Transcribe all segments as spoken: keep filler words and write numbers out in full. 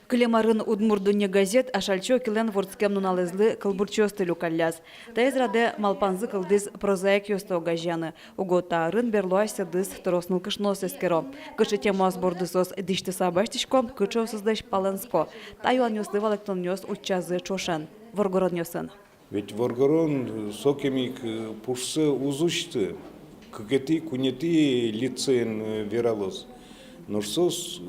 Кылем арын «Удмурт дунне» газет Ашальчи Окилэн вордскем нуналэзлы кылбурчиосты люкалляз. Таиз радэ малпанзы кылдӥз прозаикъёсты огазеяны. Уго та арын берло асьсэдыз трос нылкышноос эскеро. Кыӵе темаос борды соос дӥсьтыса басьтӥсько, кыӵеосызлэсь палэнско. Та юанъёслы валэктонъёс утчазы ӵошен, воргоронъёсын. Ведь воргорон сокем ик, э, пушсэ уз усьты, кыкетӥ, куинетӥ лицеен, э, вералоз. Нош соос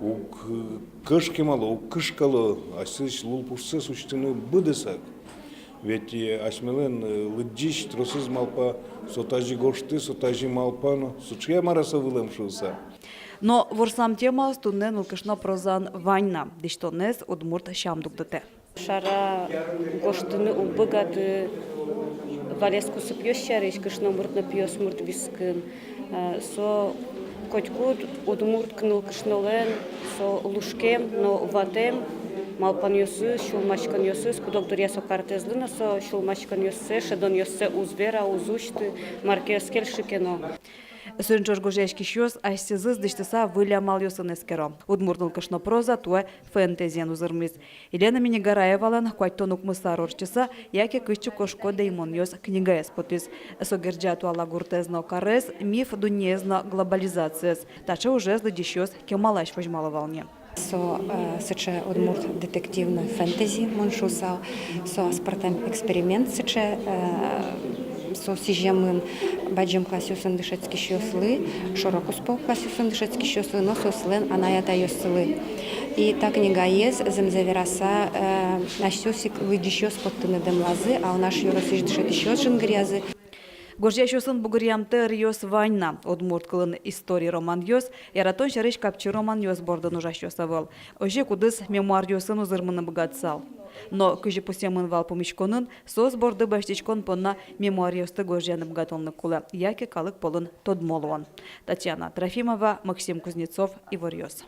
уг, э, кышкемало, уг кышкало асьсэлэсь лулпушсэс усьтыны быдэсак. Ведь, э, асьмелэн, э, лыдӟись тросэз малпа: со тазьы гожтэ, со тазьы малпа но, сыӵе-а мар-а со вылэм шуыса. Но ворсам темаос туннэ нылкышно прозаын вань на, дӥсьтонэз удмурт сям дугдытэ. Шара гожтыны уг быгаты валес кусыпъёс сярысь, кышномурт но пиосмурт вискын. Э, со котькуд удмурт нылкышнолэн со лушкем но ватэм малпанъёсыз, сюлмаськонъёсыз, кудог дыръя со картэзлы но со сюлмаськонъёссэ, шӧдонъёссэ уз вера, уз усьты, мар ке ӧз кельшы ке но. Соин ӵош гожъяськисьёс асьсэзыз дӥсьтыса выль амалъёсын эскеро. Удмурт нылкышно проза туэ фэнтезиен узырмиз. Елена Миннигараевалэн куатьтон укмыс ар ортчыса «Яке кытчы кошко дэймонъёс» книгаез потӥз. Со герӟа туала гуртэз но карез, миф дуннеез но глобализациез. Таӵе ужез лыдӟисьёс кемалась возьмало вал ни. Со, э, сыӵе удмурт детективной фэнтези, мон шуысал, со аспӧртэм эксперимент сыӵе, э, со сӥземын бадӟым классъёсын дышетскисьёслы, шоро-куспо классъёсын дышетскисьёслы но соослэн анай-атайёссылы. И та книгаез, зэмзэ вераса, э, асьсэос ик лыдӟисьёс поттыны дэмлазы, Алнаш ёросысь дышетӥсьёс жингыръязы. Гожъясьёсын бугыръямтэ ӧръёс вань на. Удмурт кылын историй романъёс, яратон сярысь капчи романъёс бордын ужасьёс ӧвӧл. Озьы ик удыс мемуаръёсын узырмыны быгатысал. Но кызьы пусъемын вал пумиськонын, соос борды басьтӥськон понна мемуаръёсты гожъяны быгатонлык кулэ, яке калык пӧлын тодмо луон. Татьяна Трофимова, Максим Кузнецов, «Иворъёс».